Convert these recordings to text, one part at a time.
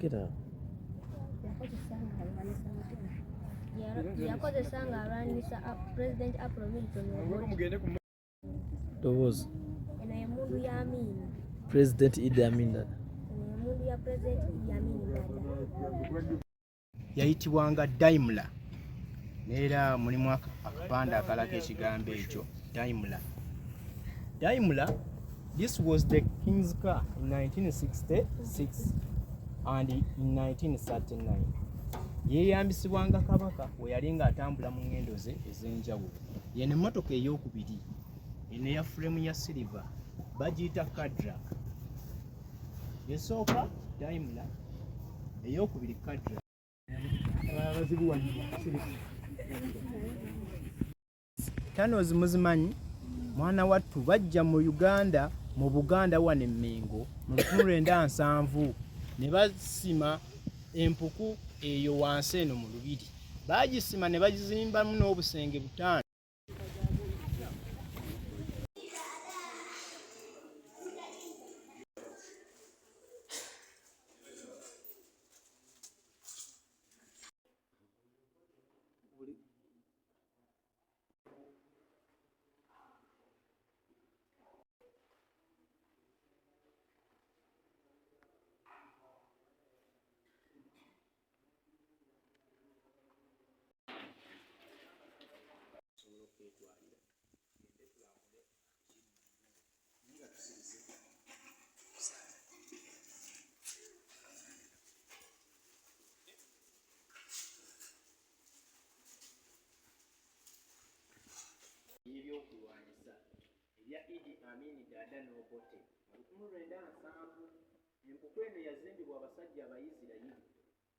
Lekera. Yakozesa ng'alwanyisa President Apollo Milton Obote. Ddoboozi. Eno y'emmundu ya Amin. President Idi Amin Dada. Eno y'emmundu ya President Idi Amin Dada. Yayitibwanga Daimler neera mulimu akapande akalaga ekigambo ekyo Daimler. Daimler, this was the king's car in 1966 and in 1939. Yeeyambisibwanga kabaka we yali ng'atambula mu ngendo ze ez'enjawulo. Yeno emmotoka ey'okubiri eno eya furemu ya siliva bagiyita Cadillac. Esooka Daimler, ey'okubiri Cadillac. Tanozi muzimanyi mwana wattu bajja mu Uganda mu Buganda wano e Mmengo mu 1970 ne basima empuku eyo wansi eno mu Lubiri baagisima ne bagizimbamu n'obusenge butaano. Tusobola okwetwalira tugende tulambule ekiri nga tusirise. Ebyokulwanyisa ebya Idi Amin Dada n'Obote mu 1970. Empuku eno yazimbibwa abasajja Abayisirayiri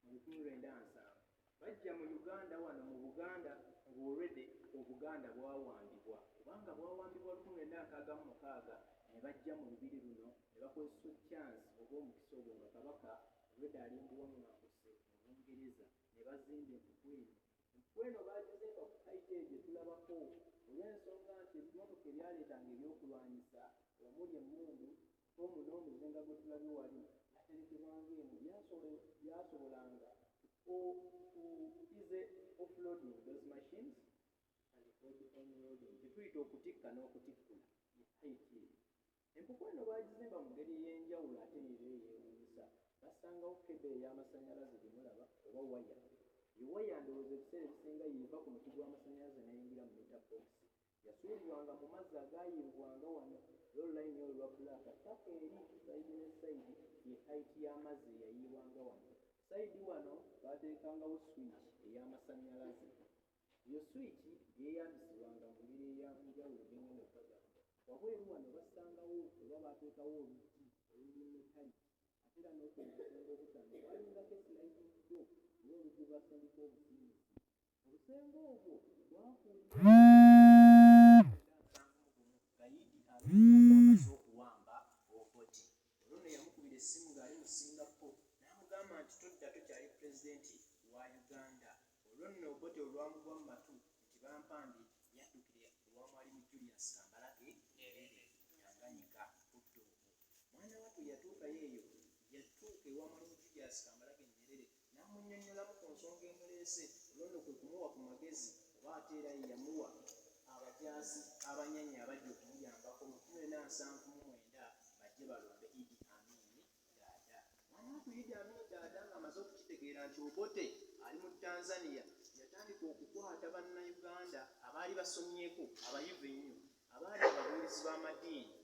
mu 1970. Bajja mu Uganda wano mu Buganda ng'already Obuganda bwawambibwa, kubanga bwawambibwa 1966, ne bajja mu lubiri luno ne bakozesa chance oba omukisa ogwo nga Kabaka already ali mu buwaŋŋanguse mu Bungereza, ne bazimba empuku eno. Empuku eno baagizimba ku height eyo gye tulabako olw'ensonga nti ebimotoka ebyaleetanga ebyokulwanyisa omuli emmundu, bbomu n'omuzinga gwe tulabye wali byaterekebwanga eno, byasobolanga to easy offloading those machines and onloading, kye tuyita okutikka n'okutikkula, ye height eyo. Empuku eno baagizimba mu ngeri ey'enjawulo ate era eyeewuunyisa. Bassangawo cable ey'amasannyalaze gye mulaba oba waya. Eyo waya ndowooza ebiseera ebisinga y'eva ku muti gw'amasannyalaze n'eyingira mu meter box. Yasuulibwanga mu mazzi agaayiibwanga wano era olulayini olwo olwa bbulaaka ppaka eri sayidi ne sayidi ye height y'amazzi eyayiibwanga wano. Sayidi wano baateekangawo switch ey'amasannyalaze. Eyo switch yeeyambisibwanga mu ngeri ey'enjawulo gye ngenda okubagamba. Wabweru wano bassangawo oba baateekawo oluggi oluli metallic ate era n'okuba obusenge obutaano bwalingako sliding door oba oluggi lwasindika obusindisi. Obusenge obwo bwakuumibwa nga Idi Amin yali amaze okuwamba Obote. Olwo nno yamukubira essimu ng'ali mu Singapore n'amugamba nti todda tokyali pulezidenti wa Uganda. Olwo nno Obote olwamugwa mu matu nti bampambye yaddukira ewa Mwalimu Julius Kambarage Nyerere mu Tanganyika budde obwo. Mwana wattu yatuukayo eyo yatuuka ewa Mwalimu Julius Kambarage Nyerere n'amunnyonnyolamu ku nsonga emuleese olwo nno kwe kumuwa ku magezi oba ate era ye yamuwa abajaasi abanyanya abajja okumuyambako mu 1979 bajje balumbe Idi Amin Dada. Mwana wattu Idi Amin Dada ng'amaze okukitegeera nti Obote ali mu Tanzania yatandika okukwata Bannayuganda abaali basomyeko, abayivu ennyo, abaali ababuulizi b'amadiini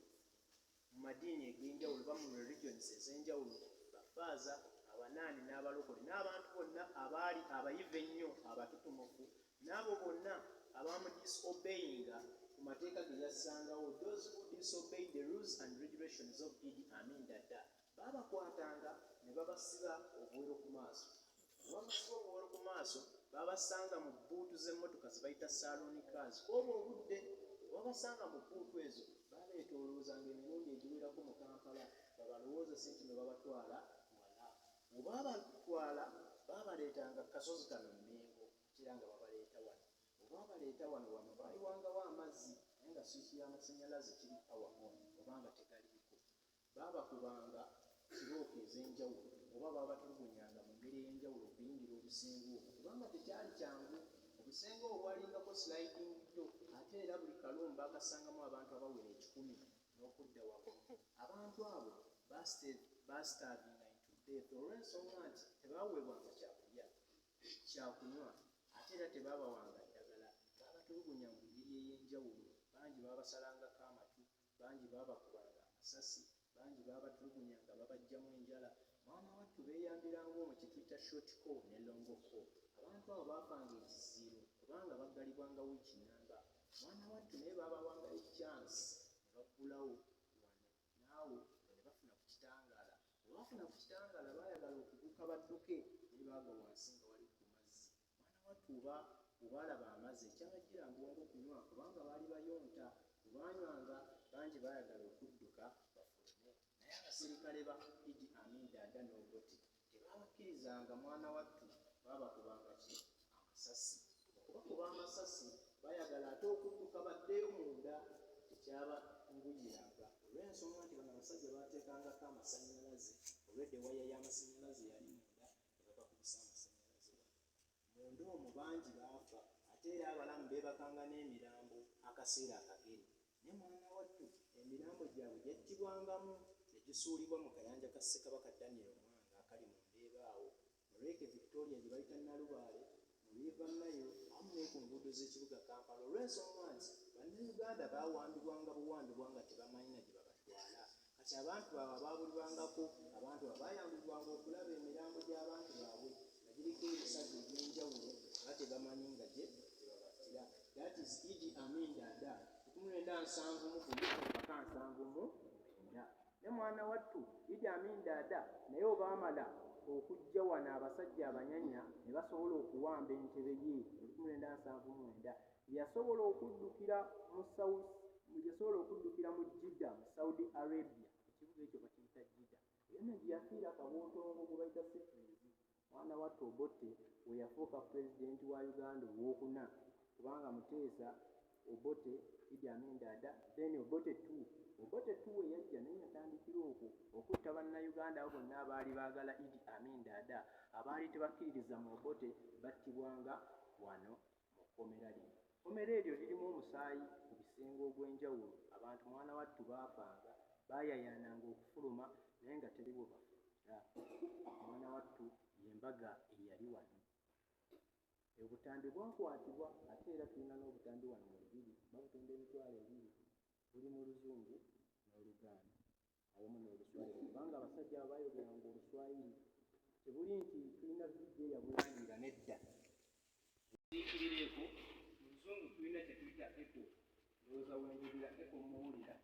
mu madiini eg'enjawulo oba mu religions ez'enjawulo, bafaaza, abanaani n'abalokole n'abantu bonna abaali abayivu ennyo abatutumufu n'abo bonna abaamudisobeyinga ku mateeka ge yassangawo, those who disobeyed the rules and regulations of Idi Amin Dada, baabakwatanga ne babasiba obuwero ku maaso. Bwe babasiba obuwero ku maaso, baabasanga mu bbuutu z'emmotoka ze bayita saloon cars. Kw'obwo obudde, bwe babasanga mu bbuutu ezo, baabeetooloozanga emirundi egiwerako mu Kampala babalowoozese nti no babatwala wala. Bwe babatwala, baabaleetanga ku kasozi kano Mmengo ate era nga babaleeta wano. Bwe baabaleeta wano, wano baayiwangawo amazzi naye nga swiki y'amasannyalaze teri power on oba nga tegaliiko. Baabakubanga kibooko ez'enjawulo Oba baabatulugunyanga mu ngeri ey'enjawulo okuyingira obusenge obwo, kubanga tekyali kyangu. Obusenge obwo bwalingako sliding door, ate era buli kalumu baakasangamu abantu abawera 100 n'okudda waggulu. Abantu abo baastarvinga into death olw'ensonga nti tebaaweebwanga kyakulya, kyakunywa, ate era tebaabawanga ddagala. Baabatulugunya mu ngeri ey'enjawulo. Bangi baabasalangako amatu, bangi baabakubanga amasasi, bangi baabatulugunyanga babaggyamu enjala. Mwana wattu beeyambiranga omwo kye tuyita short call ne long call. Abantu abo baafanga ekiziiro kubanga baggalibwanga wiiki nnamba. Mwana wattu naye baabawangayo chance ne baggulawo wano naawo ne bafuna ku kitangaala. Bwe baafuna ku kitangaala baayagala okubuuka badduke, naye baagwa wansi nga wali ku mazzi. Mwana wattu bwe baalaba amazzi ekyabajjira mbwongo kunywa, kubanga baali bayonta. Bwe baanywanga bangi baayagala okudduka bafulume, naye abaserikale ba Idi Amin Dada n'Obote tebaabakkirizanga. Mwana wattu baabakubanga ki? Amasasi. Okubakuba amasasi baayagala ate okudduka baddeyo munda, tekyabanguyiranga olw'ensonga nti bano abasajja baateekangako amasannyalaze. Olwedda ewaya y'amasannyalaze yali munda, ne babakubisa amasannyalaze wano munda omwo. Bangi baafa, ate era abalamu beebakanga n'emirambo akaseera akagere. Naye mwana wattu emirambo gyabwe gyattibwangamu ne gisuulibwa mu kayanja ka Ssekabaka Daniel Mwanga akali mu Ndeeba awo, mu Lake Victoria gye bayita Nalubaale, mu River Nile awamu ne ku nguudo z'ekibuga Kampala, olw'ensonga nti Bannayuganda baawambibwanga buwambibwa nga tebamanyi na gye babatwala. Kati abantu baabwe abaabulibwangako, abantu abo baayanguyibwanga okulaba emirambo gy'abantu baabwe nga giriko ebisago eby'enjawulo nga tebamanyi nga gye babattira. That is Idi Amin Dada, 1971 paka 79. Ne mwana wattu Idi Amin Dada naye obaamala okujja wano abasajja abanyanya ne basobola okuwamba entebe ye mu 1979, yasobola okuddukira mu South, yasobola okuddukira mu Jeddah mu Saudi Arabia. Ekibuga ekyo bakiyita Jeddah. Era ne gye yafiira kabootongo gwe bayita syphilis. Mwana wattu Obote we yafuuka pulezidenti wa Uganda owookuna, kubanga Muteesa, Obote, Idi Amin Dada, then Obote two. Obote two we yajja naye yatandikira okwo okutta Bannayuganda abo bonna abaali baagala Idi Amin Dada. Abaali tebakkiririza mu Obote battibwanga wano mu kkomera lino. Kkomera eryo lirimu omusaayi ku bisenge ogw'enjawulo. Abantu mwana wattu baafanga, baayayaananga okufuluma naye nga teri bwe bafulumira. Mwana wattu y'embaga eyali wano. Obutambi bwakwatibwa, ate era tulina n'obutambi wano mu Lubiri, babutunda 20,000. Buli mu Luzungu n'Oluganda awamu n'Oluswayiri, kubanga abasajja abo baayogeranga Oluswayiri. Tebuli nti tulina vidiyo eyabulangirira nedda. Ziikirireeko mu Luzungu tulina kye tuyita echo. Ndowooza wenjogera echo muwulira.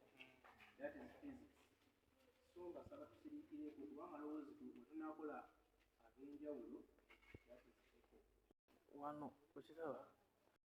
That is physics. So mbasaba tusiriikireeko kuba amaloboozi bwe tunaakola ag'enjawulo. That is echo. Wano okiraba.